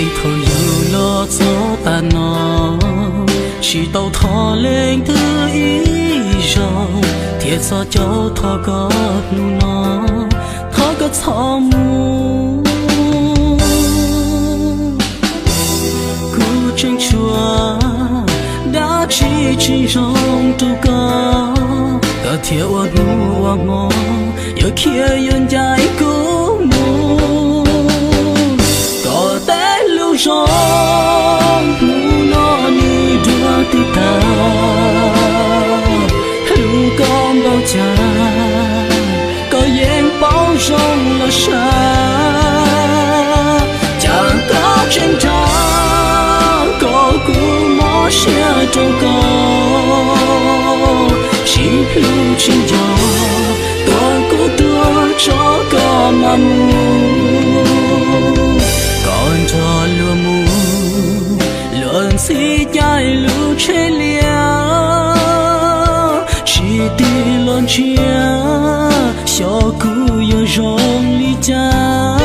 Thaum yus los txog tas no, tsis tau thov leej twg ib zaug, thiab txog caum thov koj hnub no, thov koj txhob mus. Kuv tseem tshuav dab tsi tsis zoo rau koj, koj thiaj ua hnub ua hmo yuav khiav yuav ncaim kuv mus. Koj tej lus zoo hnub no nws dua twb tag, hlub koj npaum cas koj yeej paub zoo los sav. Cas koj tseem nrhiav kom kuv mob siab rau koj, tsis hlub tsis nco, tuag kuv tuag tso koj mam mus. Koj nrog luag mus, luag ntxhi caij lub tsheb liaj, tsis tig los ntsia xyov kuv yuav zoo li cas.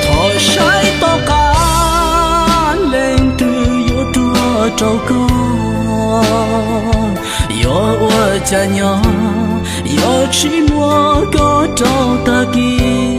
Thov saib tom qab leej twg yuav tuag rau koj, yuav ua cas nyob, yuav tsis muab koj rau tag kis.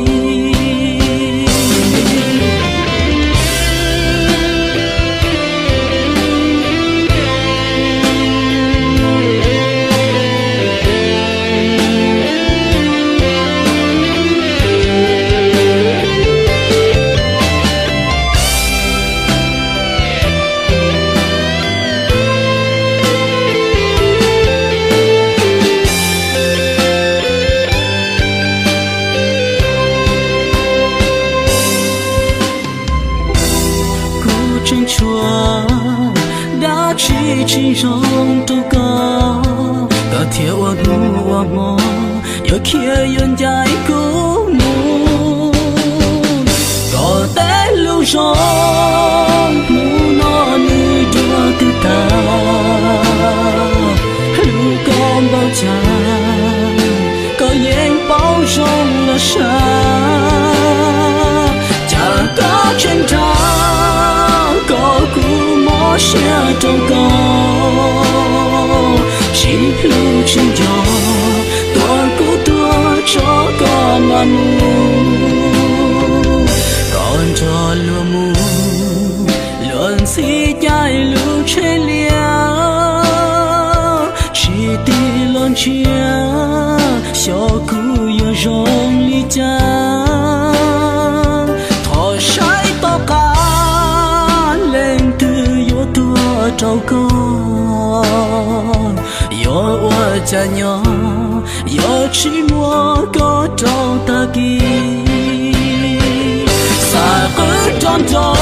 Kuv tseem tshuav dab tsi tsis zoo rau koj, koj thiaj ua hnub ua hmo yuav khiav yuav ncaim kuv mus. Koj tej lus zoo hnub no nws dua twb tag, hlub koj npaum cas koj yeej paub zoo los sav. Cas koj tseem nrhiav kom kuv mob siab rau koj, tsis hlub tsis nco, tuag kuv tuag tso koj mam mus. Koj nrog luag mus, luag ntxhi caij lub tsheb liaj, tsis tig los ntsia xyov kuv yuav zoo li cas. Thov saib tom qab leej twg yuav tuag rau koj, yuav ua cas nyob, yuav tsis muab koj rau tag kis. Xav qw nrov nrov